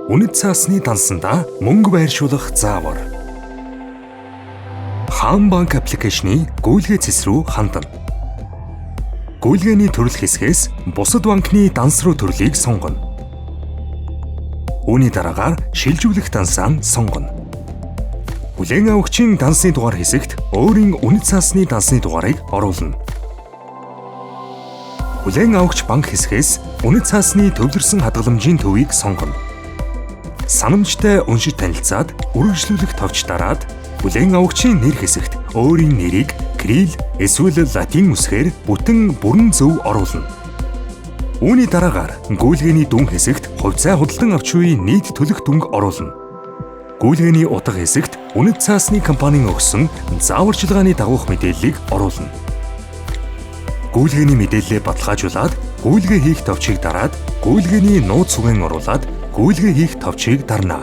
Үнэт цаасны дансандаа мөнгө байршуулах заавар. Хаан банк аппликейшны гүйлгээ цэс рүү хандана. Гүйлгээний төрөл хэсгээс бусад банкны данс руу төрлийг сонгоно. Үүний дараагаар шилжүүлэх дансаа сонгоно. Хүлээн авагчийн дансны дугаар хэсэгт өөрийн үнэт цаасны дансны дугаарыг оруулна. Хүлээн авагч банк хэсгээс үнэт цаасны төвлөрсөн хадгаламжийн төвийг сонгоно. Санамжтай уншиж танилцаад үргэлжлүүлэх товч дараад хүлээн авагчийн нэр хэсэгт өөрийн нэрийг кирилл эсвэл латин үсгээр бүтэн бүрэн зөв оруулна. Үүний дараагаар гүйлгээний дүн хэсэгт хувьцаа худалдан авч буй нийт төлөх дүнг оруулна. Гүйлгээний утга хэсэгт үнэт цаасны компанийн өгсөн зааварчилгааны дагуух мэдээллийг оруулна. Гүйлгээний мэдээллээ баталгаажуулаад гүйлгээ хийх товчийг дараад гүйлгээний нууц үгэн оруулаад гүйлгээ хийх товчийг дарна.